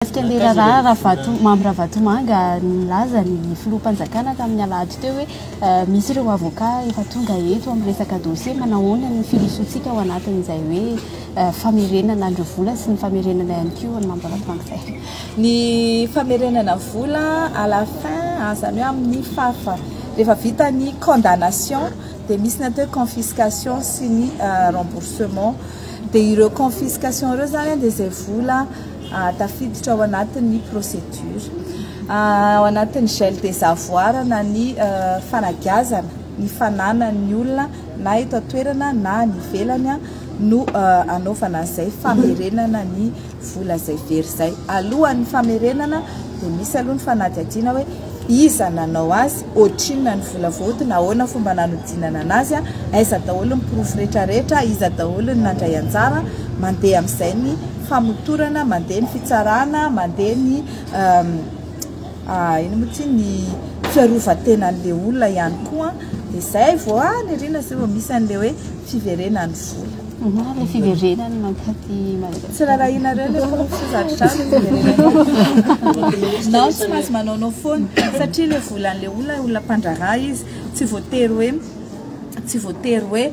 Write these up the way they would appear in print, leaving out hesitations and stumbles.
Mikasika ilay raharaha Ravato, Mamy Ravatomanga, nilaza ny filoham-panjakana tamin'ny alahady teo hoe misy ireo avocat efa tonga eto amin'ny resaka dossier. Manahoana ny firosoantsika ao anatin'izay hoe famerenana an'ireo vola sy ny famerenana ihany koa an'i Mamy Ravatomanga izay? Ny famerenana vola à la fin, izany hoe amin'ny faha, rehefa vita ny condamnation dia misy ny atao hoe confiscation sy ny remboursement. Dia ireo confiscation ireo izany dia izay vola tafiditra ao anatin'ny procédure. Ao anatin'ny gel des avoirs na ny fanagiazana ny fananan'ny olona na eto an-toerana na any ivelany no anaovana an'izay famerenana ny vola izay very izay. Alohan'ny famerenana dia misy aloha ny fanadihadiana hoe iza nanao azy, ohatrinona ny vola voahodina, ahoana fomba nanodinana anazy, aiza daholo ny porofo rehetrarehetra, iza daholo ny nandray anjara, mandeha amin'izay ny famotorana, mandeha ny fitsarana, mandeha ny inona moa ity ny fiarovan-tenan'ilay olona ihany koa, dia izay vao any aoriana izay vao misy an'ilay hoe fiverenan'ny vola. Ilay fiverenany mankaty Madagasikara. Tsy rarahianareo ilay porofo sy zavatra izany fiverenany. Non, tsy mahazo manaonao foana satria ilay volan'ilay olona, olona mpandraharaha izy, tsy voatery hoe tsy voatery hoe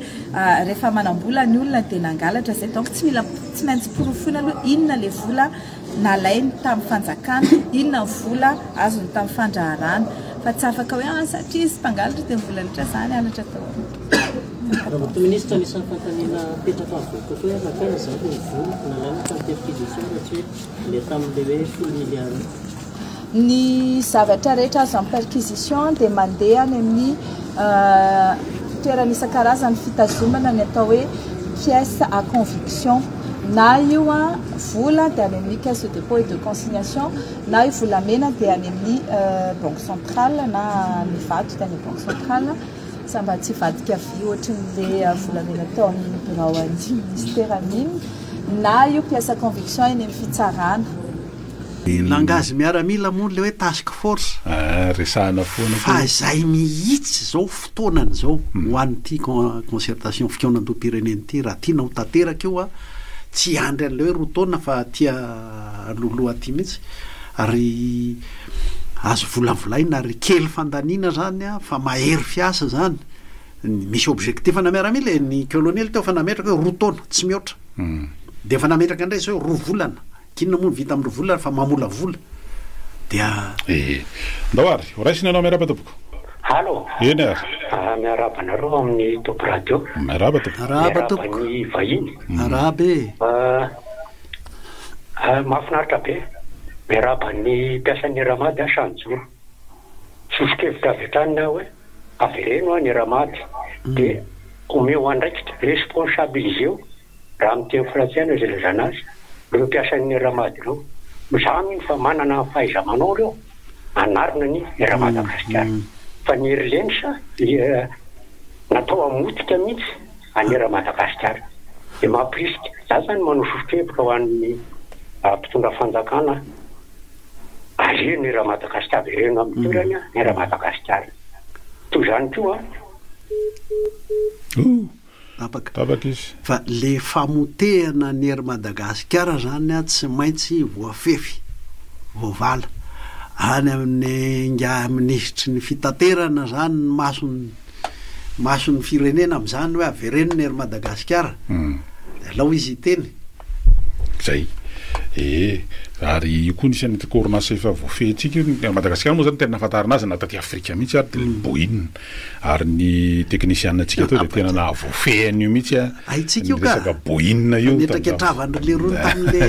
rehefa manam-bola ny olona dia nangalatra izay donc tsy mila tsy maintsy porofoina aloha inona ilay vola nalainy tamin'ny fanjakana, inona ny vola azony tamin'ny fandraharahana fa tsy afaka hoe ah satria izy mpangalatra dia ny vola rehetra izany halatra daholo. Ramatoa Minisitra, anisan'ny fanontaniana apetraka amin'ny vahoaka koa hoe nankaiza izany ny vola nalaina tamin'ny perquisition raha tsy hoe ilay tamin'ilay hoe folo milliards iny? Ny zavatra rehetra azo amin'ny perquisition dia mandeha any amin'ny toerana isan-karazany fitazomana ny atao hoe pièce à conviction. Na io vola dia any amin'ny caisse de dépôt et de consignation, na io volamena dia any amin'ny banque centrale na ny vato dia any amin'ny banque centrale. Sa mba tsy hivadika vy ohatrin'ilay volamena tao amin'ny birao an'ny ministera mines, na io pièce à conviction eny amin'ny fitsarana. Ny langage miaramila moa le hoe task force. Ah, resahana foana koa. Fa izay mihitsy izao fotoanany izao ho an'ity concertation fikaonandoham-pirenena ity raha tiana ho tanteraka io a, tsy hiandry an'ilay hoe roa taona fa aty alohaloha aty mihitsy ary azo volavolaina ary kely fandaniana zany a fa mahery fiasa zany, misy objectif ana miaramila e, ny colonel teo efa nametraka hoe roa taona tsy mihoatra, dia efa nametraka indray izao hoe roa volana. K'inona moa no vita amin'ireo vola fa mamolavola dia. Ee. Ndao ary, ho raisina ianao miarahaba tompoko. Allo. Eny ary. Miarahaba anareo ao amin'ny Top Radio. Miarahaba tompoko. Arahaba tompoko. Miarahaba ny vahiny. Arahaba e. Mahafinaritra be. Miarahaba ny mpiasan'ny Ramad aho sahy nijoro. Soso-kevitra avy hatrany aho hoe avereno ny Ramad dia omeo andraikitra, responsabiliseo Raha amin'ny teny frantsay no ilazana azy, ireo mpiasan'ny Air Mad ireo. Izaho mino fa manana ny fahaiza-manao ireo hanarina ny Air Madagasikara. Fa ny Airlines dia natao hamotika mihitsy an'i Air Madagasikara. Dia mampirisika, izaho izany manao soso-kevitra ho an'ny mpitondra fanjakana, aleo ny Air Madagasikara, avereno amin'ny toerany ny Air Madagasikara. Toy izany koa. Tapaka. Tapaka izy. Fa le famotehana ny Air Madagasikara zany an tsy maintsy voafefy, voavala. Any amin'ny ingahy minisitry ny fitaterana zany ny mason'ny mason'ny firenena amin'izany hoe avereno ny Air Madagasikara. De alao izy hiteny. Zay. Ee. Ary io koa nisy an'ity orinasa efa voafehintsika io, ny Madagasikara moa zany tena nahafantarana azy na taty Afrika mihitsy ary de le Boeing. Ary ny teknisianina antsika teo dia tena nahavoafehy an'io mihitsy an, Haintsika io ny ka. resaka Boeing io. Fametraketravan-dry lerony tamin'le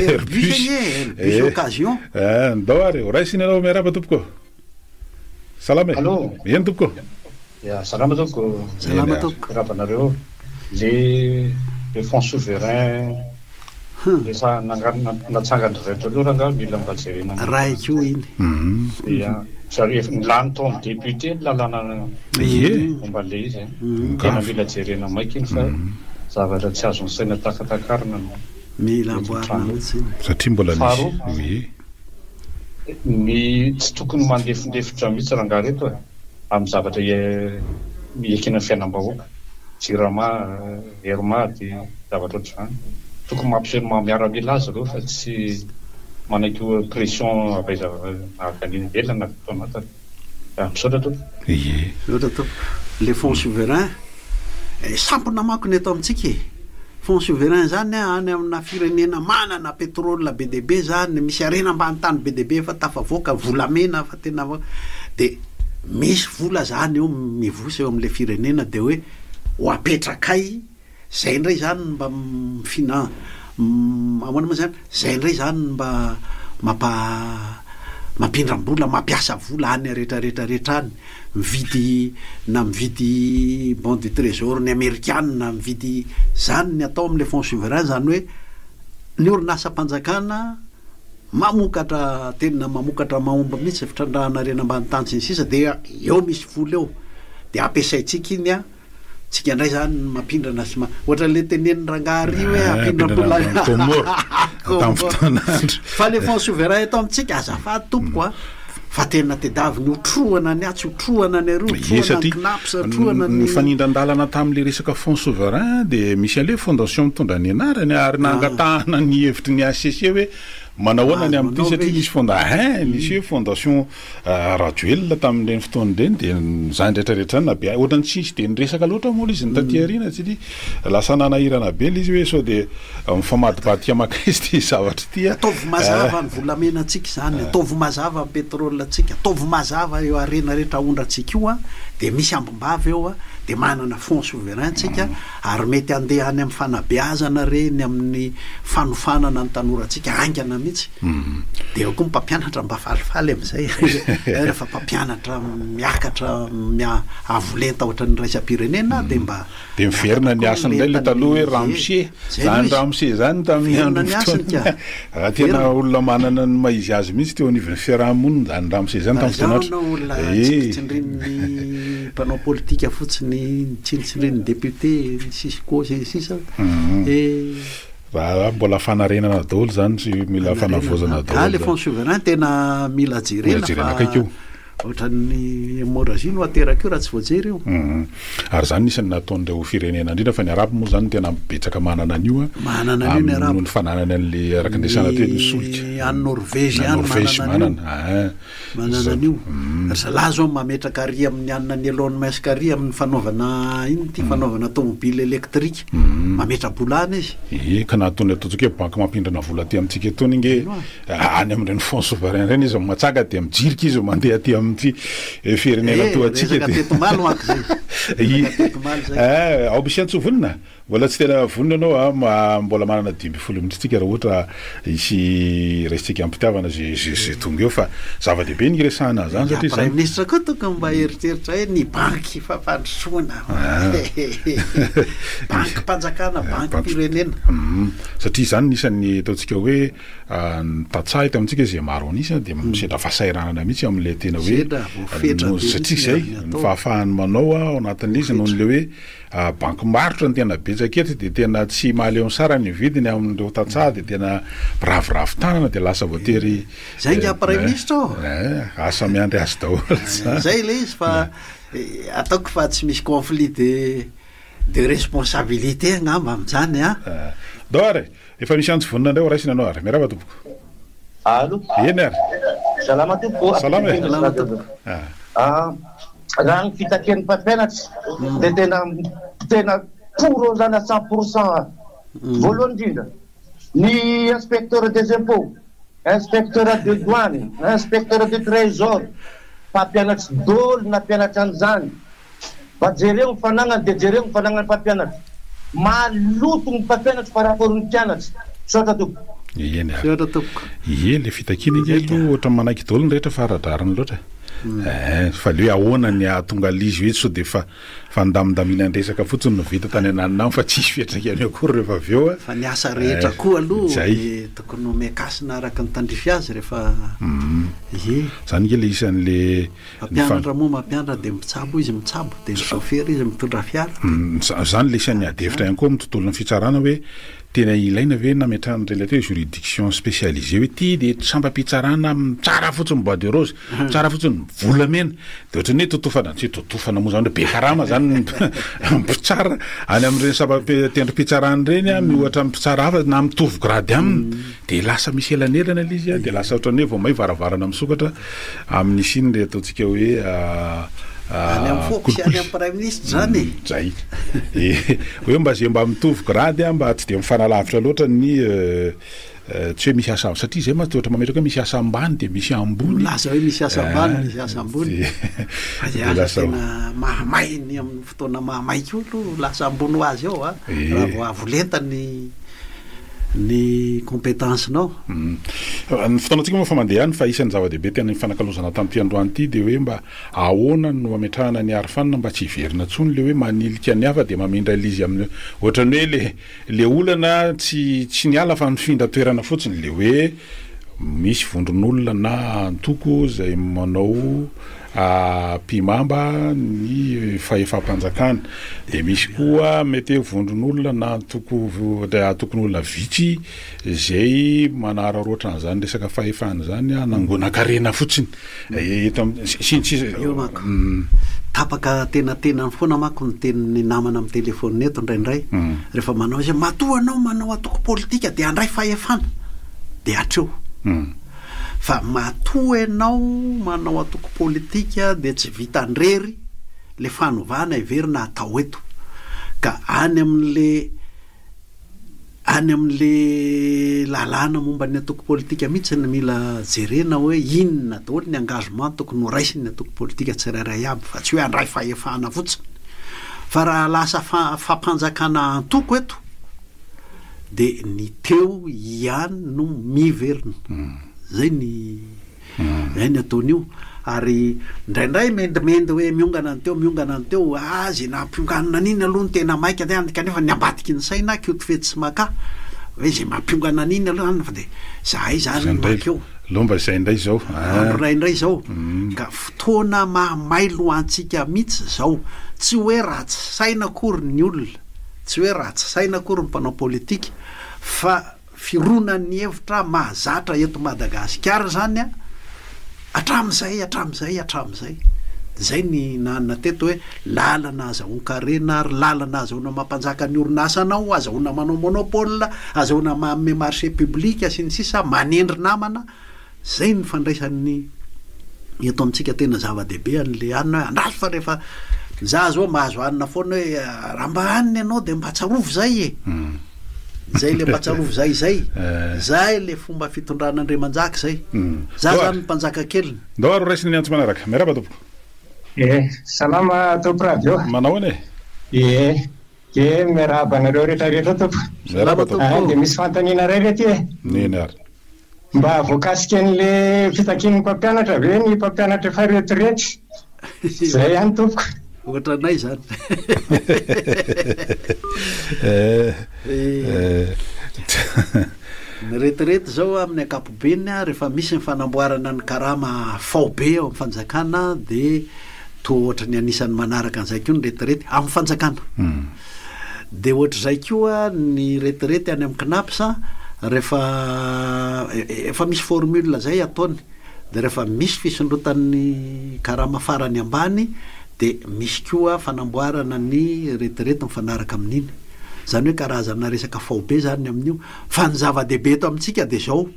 Airbus anie e, Airbus occasion. Eh, ndao ary, ho raisina ianao miarahaba tompoko. Salama e. Allô. Eny tompoko. Ya, salama tompoko. Salama tompoko. Miarahaba anareo. Le le fonds souverain efa natsangan-dry zareo taloha rangaha mila mba jerena manokana. Ray koa iny. Ya, zareo efa lany tao amin'ny député ny lalàna momba an'ilay izy e. Tena mila jerena maika iny fa zavatra tsy azon'ny saina takatakarina no Mila mety amboarina hitranga. mihitsy iny. Satria mbola misy. Faharoa, Oui. ny tsy tokony mandefindefitra mihitsy rangaha reto e, amin'ny zavatra iekena ny fiainam-bahoaka. Jirama, Airmad, zavatra ohatr'izany. Tokony mampiseho ny maha miaramila azy ireo fa tsy. Manaiky ho pression avy aiza avy any ivelany na avy ato anatiny. Misaotra tompoko. Ie. Misaotra tompoko. Le fonds souverain, sampona manko ny eto amintsika e. Fonds souverain zany any amina firenena manana pétrole be dia be zany, misy harena ambany tany be dia be efa tafavoaka, volamena efa tena de misy vola zany eo mivosa eo amle firenena de hoe ho apetrakay Zay indray zany no mba mifinan ahoana moa zany, zay indray zany no mba mampa mampindram-bola, mampiasa vola any rehetra rehetra rehetra any, mividy na mividy bon du trésor ny amerikana, mividy, zany ny atao amle fonds souverain zany hoe ny orinasam-panjakana mamokatra tena mamokatra mahomby mihitsy fitrandrahana harena ambany tany sy ny sisa dia eo misy vola eo de ampiasaintsika iny an, Tsika indray zany no mampindrana sy ma, ohatran'le tenenin'i rangahy ary hoe ampindram-bola any Comores tamin'ny fotoan'andro. Fa le fonds souverain eto amintsika azafady tompoko a, fa tena tedaviny hotrohana ny atsy, hotrohana ny aroa, Ie hotrohana ny satria Cnaps, hotrohana ny ny. fanindran-dalana tamin'le resaka fonds souverain dia misy an'le fondation mitondra ny anarany ary nangatahana ny hevitry ny HCC hoe manahoana ny Mahazo amin'ity manao ve satria izy? misy fonda hein misy hoe fondation Rajoelina tamin'ireny fotoana ireny dia izany rehetra rehetra izany na be ohatran'ny tsisy dia niresaka loatra moa ilay izy ny taty aoriana satria lasa nanahirana be ilay izy hoe sao dia mifamadibadika mankaiza ity zavatra ity a. Ataovy mazava ny volamenantsika izany, ataovy mazava ny pétrole-ntsika, ataovy mazava io harena rehetra aondrantsika io dia misy ambim-bava eo dia manana fonds souverain tsika ary mety handeha any amin'ny fanabeazana ireny, amin'ny fanofanana ny tanorantsika haingana mihitsy. Dia eo koa ny mpampianatra mba falifaly amin'izay rehefa mpampianatra miakatra mia avo lenta ohatran'ny iraisam-pirenena dia mba Dia miverina miakatra ny koa ny hasiny indray ilay lentan'ny taloha hoe ie, ramose. zay Zany aloha izy. ramose zany tamin'ny Miverina andron'ny ny hasiny fotoana. ka. Raha tena Miverina. olona manana ny maha izy azy mihitsy teo anivon'ny fiaraha-monina zany ramose zany Raha tamin'ny izaho fotoan'andro. no olona Ee. tsindritsindrin'ny mpanao politika fotsiny, tsindritsindrin'ny député, ny cisco sy ny sisa, eh. Raharaha mbola fanarenana daholo zany sy mila fanavaozana Fanarenana. Ah, daholo le zany. fonds souverain tena mila Mila jerena jerena fa akaiky io. ohatran'ny hémorragie no ateraka io raha tsy voajery io. Hum. Ary zany isan'ny nataon'ireo firenena indrindra fa ny arabo moa zany no tena betsaka manana an'io a, Manana an'io ny amin'ny arabo. noho ny fananany an'le araka ny resahana teo ny solika. Ny any Norvège Na ihany Norvège manana an'io. manana, ah. Manana an'io. Ry zalahy zao mametraka ary amin'ny anona an'i Elon Musk ary amin'ny fanaovana inona ity fanaovana tomobile électrique. Mametra-bola any izy. Ie, ka na itony ataontsika hoe banky mampindrana vola aty amintsika itony ange, any amin'ireny fonds souverain ireny izy matsaka dia mijirika izy mandeha aty amin'ity firenena Eh, toa antsika resaka dia. teto omaly manko izay. Resaka teto omaly izay. Eh, ao misy antso vonona? Mbola tsy tena vonona ianao a, ma mbola manana 15 minitra tsika raha ohatra hisy raisintsika am-pitiavana ze ze ze tonga eo fa zava-dehibe ny hiresahana an'izany Ingahy satria izany Praiminisitra koa tokony mba hieritreritra hoe ny banky fampandrosoana, bankim-panjakana, bankim-pirenena. Hum, satria izany no isan'ny ataontsika hoe ny tantsaha eto amintsika izay maro an'isa dia misedra fahasahiranana mihitsy amin'ilay tena hoe Sedra, voafetra be satria mihitsy ny izay azony ny atao. fahafahany manao ao anatin'ilay izy noho Voafetra. ny hoe Bankim-barotra no tena betsaka eto dia tena tsy mahaleo ny sarany ny vidiny amin'ireo tantsaha dia tena miraviravy tanana dia lasa voatery Zay ingahy praiminisitra ô! Eh, asa miandry azy daholo zany. Zay ilay izy fa ataoko fa tsy misy conflit de de responsabilité angamba amin'izany an! Ndao ary e! Efa misy antso vonona indray ho raisina ianao ary. Miarahaba tompoko. Allo. Eny ary. Salama tompoko. Salama e. Salama tompoko. Ah, raha ny fitakian'ny mpampianatra dia tena tena pour eo zany à 100%. Voalohany indrindra, ny inspecteur des impôts, inspecteur de douane, inspecteur de trésor, mpampianatra daholo nampianatra an'izany. Mba jereo ny fanagnany dia jereo ny fanagnan'ny mpampianatra. Maloto ny mpampianatra par rapport ny mpianatra. Misaotra tompoko. Eny ary. Misaotra tompoko. Ie, le fitakiana ange aloha ohatran'ny manaiky daholo ny rehetra fa ara-drariny loatra eh. Fa le hoe ahoana ny hahatonga an'ilay izy hoe sao dia fa fandamindaminan-dresaka fotsiny no vita tany ananona any fa tsisy fiantraikany akory rehefa avy eo a. Fa ny asa rehetra koa aloha Zay. dia tokony omen-kasina araka ny tandrify azy rehefa ie. Zany ange le isan'le Mpampianatra moa mampianatra dia mpitsabo izy mitsabo dia ny chauffeur izy mitondra fiara. Zany le isan'ny ady hevitra ihany koa amin'ny tontolon'ny fitsarana hoe Tena ilaina ve ny nametrahana ireny atao hoe juridiction spécialisée hoe ity dia sampam-pitsarana mitsara fotsiny bois de rose, mitsara fotsiny volamena, dia ohatran'ny hoe totofana, tsy hoe totofana moa zany hoe be karama zany ny mpitsara any amin'ireny sampam-tendrom-pitsarana ireny an, miohatra amin'ny mpitsara hafa na mitovy grade aminy, dia lasa misy elanelana ilay izy an, dia lasa ohatran'ny hoe vao may varavarana misokatra amin'ny hisian'ilay ataontsika hoe Any amin'ny foko sy any amin'ny praiminisitra izany e! Zay. E, hoe mba ze mba mitovy grade mba tsy dia mifanalavitra loatra ny tsy hoe misy asa, satria zay mantsy ohatra mametraka hoe misy asa ambany dia misy ambony. Milaza hoe misy asa ambany, misy asa ambony. Fa zay asa tena mahamay ny amin'ny fotoana mahamay koa aloha lasa ambony ho azy eo a, raha vao avo lenta ny ny compétence-nao. Ny fotoanantsika moa efa mandeha ihany fa isan'ny zava-dehibe tena nifanakalozana tamin'ity androany ity dia hoe mba ahoana no ametrahana ny arofanina mba tsy hiverina intsony ilay hoe manilika ny hafa dia mamindra ilay izy amin'ny ohatran'ny hoe le le olana tsy tsy niala fa nifindra toerana fotsiny le hoe misy vondron'olona na antoko izay manao Ampihimamba ny fahefam-panjakana. Dia misy koa mety hoe vondron'olona na antoko antokon'olona vitsy izay manararaotra an'izany resaka fahefana izany hanangonan-karena fotsiny. Eto am- sy ny sisa. Eo manko. Tapaka tenatenany foana manko ny tenin'ny namana amin'ny telefaonina eto indraindray. Rehefa manao izy hoe matoa anao manao antoko politika dia handray fahefana. Dia hatreo. Fa matoa enao manao antoko politika dia tsy vitan-drery le fanovana heverina hatao eto. Ka any amin'le any amin'le lalàna momba ny antoko politika mihitsy no mila jerena hoe inona daholo ny engagement tokony ho raisin'ny antoko politika tsirairay aby fa tsy hoe handray fahefana fotsiny. Fa raha lasa fampanjakana antoko eto de ny teo ihany no miverina, zay ny zay ny ataon'io, ary indraindray mendimendy hoe miongana ny teo miongana ny teo, ah ze nampionganina an'iny aloha no tena maika de kanefa ny ambadiky ny saina koto fetsy sy maka hoe ze mampiongana an'iny aloha zany fa de zahay zany no makeo. Lomba izay indray izao ah. Andro iray indray izao ka fotoana maha mailo antsika mihitsy zao, tsy hoe ratsy saina akory ny olona, Tsy hoe ratsy saina akory ny mpanao politika fa fironan'ny hevitra mahazatra eto Madagasikara izany an, hatramin'izay, hatramin'izay, hatramin'izay. Izay ny nanana teto hoe lalana azahoan-karena ary lalana azahoana mampanjaka ny orinasanao, azahoana manao monopole, azahoana manome marché public sy ny sisa, manendry namana. Zay ny fandraisan'ny eto amintsika tena zava-dehibe an'le hanina hoe andraso fa rehefa za zao mahazo hanina foana hoe raha mba hanina ianao de mba tsarovy zay e hmm. zay le mba tsarovy zay zay eh. zay le fomba fitondrana andriamanjaka zay hmm. za zany mpanjaka keliny ndao ary ho raisina ny antso manaraka miarahaba tompoko eh salama tompo radio manao ahoana e eh de miarahaba anareo rehetra rehetra tompo miarahaba tompoko ah, de misy fanontaniana iray re ty e neny ary Mba voakasika an'le fitakian'ny mpampianatra ve ny mpampianatra efa retirety? Zay ihany tompoko. Ohatranay zany. Ny retirety zao amin'ny ankapobeny rehefa misy ny fanamboarana ny karama faobe ao amin'ny fanjakana dia toa ohatran'ny anisan'ny manaraka an'izay koa ny retirety amin'ny fanjakana. Dia ohatr'izay koa ny retirety any amin'ny Cnaps rehefa efa misy formule zay ataony dia rehefa misy fisondrotan'ny karama farany ambany dia misy koa fanamboarana ny retirety mifanaraka amin'iny. Izany hoe karazana resaka faobe zany ny amin'io. Fa ny zava-dehibe eto amintsika dia izao,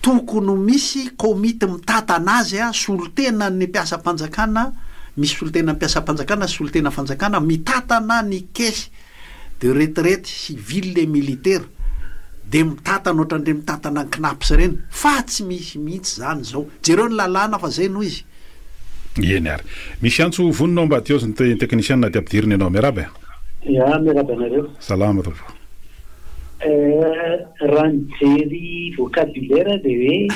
Tokony ho misy komity mitantana azy, solontenan'ny mpiasam-panjakana, misy solontenan'ny mpiasam-panjakana sy solontena fanjakana mitantana ny caisse de retraite civile et militaire, dia mitantana ohatran'ireny mitantana ny Cnaps ireny, fa tsy misy mihitsy izany izao. Jereo ny lalàna fa izay no izy. Eny ary. Misy antso vonona ao ambadika ao ny teknisianina dia ampidirina ianao. Miarahaba e. Ya, miarahaba anareo. Salama tompoko. Raha nijery vocabulaire dia hoe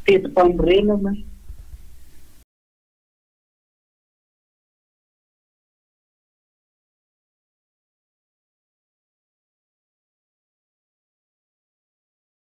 teti-panorenana.